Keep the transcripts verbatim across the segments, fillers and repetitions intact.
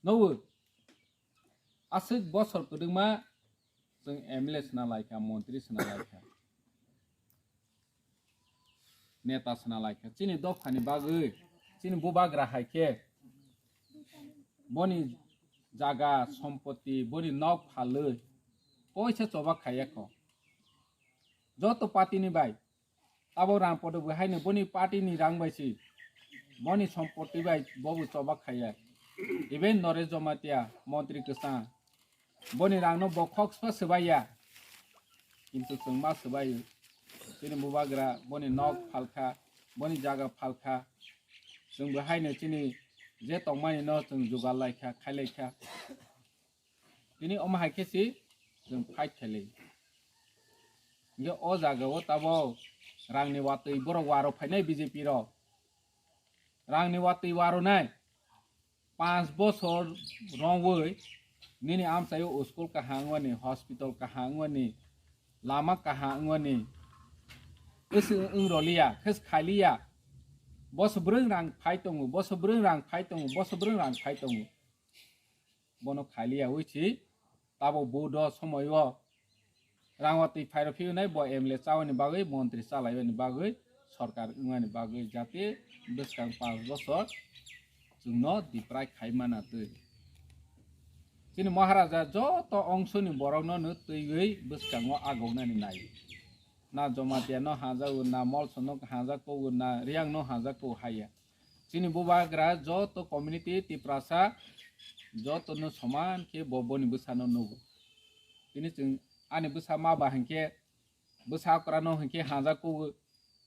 Nogo aswk bosor kwdwkma chwng M L A swnalaikha, montri swnalaikha, neta swnalaikha. Chini dophani bagwi, chini bubagra hai khe boni jaga, sompoti, boni nok phalwi poisa chobak khaiya kho. Joto party ni bai abo rang podo bo haino boni party ni rang bai si, boni sompoti bai bobo chobak khaiya. Even Noresh Jamatia, montri kwchang, boni rang no bo khok swa swbaiya, kintu chwng ma swbai. Chini bubagra boni nok phalkha, boni jaga phalkha, chwng bo haino chini je tongmani no chwng jugal laikha, khailaikha. Tini omo hai khe si chwng fight khailai. Hinkhe o jaga o tabok rangni watwi borok waro phainai B J P rok. Rangni watwi waro nai. Panch bosor rongwi nini amchaio school kaham wngmani, hospital kaham wngmani, lama kaham wngmani. Bwswk wng roliya, khes khailiya. Boso bwrwng rang phai tongo, boso bwrwng rang phai tongo, boso bwrwng rang phai tongo. Bono khailiya wi si, tabo bo do somoi o rang watwi phairo phiyunai bo M L A chawi ni bagwi, montri chalaiwi ni bagwi, sorkar wngmani bagwi, jate bwskang panch bosor chwngno diprai khai mana twi. Chini Maharaja joto ongsoni borokno no twiwi bwskango agoknani nai. Na Jamatia no hajago, na Molso no hajak kogo, na Riang no hajak kogo haya. Chini bubagra joto community Tiprasa joto no soman khe bo boni bwsa no nugo. Tini chwng ani bwsa ma ba hinkhe bwsa okra no hinkhe hajak kogo,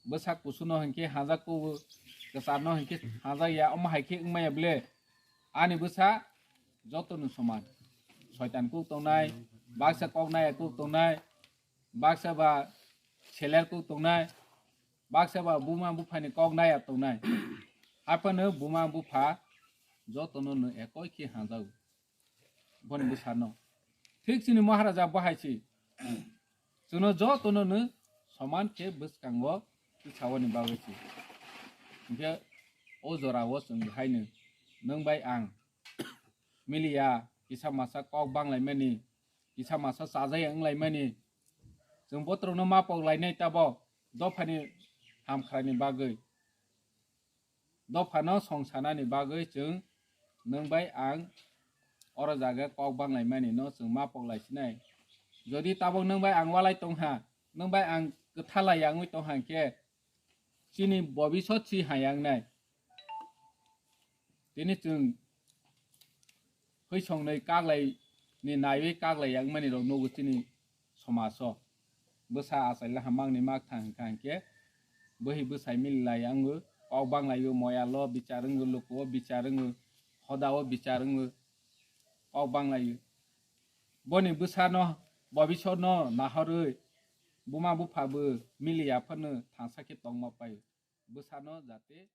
bwsa kusu no hinkhe hajak kogo, kwchar no hinkhe hajak ya, omo hai khe wngmaya ble. Ani bwsa joto no soman. Soitan kuk tongnai, baksa kok naya kuk tongnai, baksa ba seler kuk tongnai, baksa ba buma buphani kok naya tongnai. Haphano buma bupha jotono no ekoi khe hanjago. Boni bwsano. Thik chini Maharaja bahai si. Chwngno jotono no soman khe bwskango tisawani bagwi si. Hinkhe o jorao chwng haino nwng bai ang miliya, kisa masa kok banglaimani, kisa masa chajaya wnglaimani. Chwng botrokno ma pok lainai tabok dophani hamkhrani bagwi. Dophano songsanani bagwi chwng nwng bai ang oro jaga kok banglaimani no chwng ma pok laisinai. Jodi tabok nwng bai ang walai tongha, nwng bai ang kwthalai yangwi tongha hinkhe chini bobisot si hayangnai. Tini chwng hwisongnwi kaklai ni naiwi kaklai yangmani rok nugo chini somaso. Bwsa achaila hamangni mak thang hinkha hinkhe bwhi bwsai mililai wngo, kok banglaio, moyalo bichar wngo, lukuo bichar wngo, hodao bichar wngo, kok banglaio. Boni bwsano, bobisotno nahorwi buma bupha bo miliya phano thangsa khe tongma pai. Bwsano jate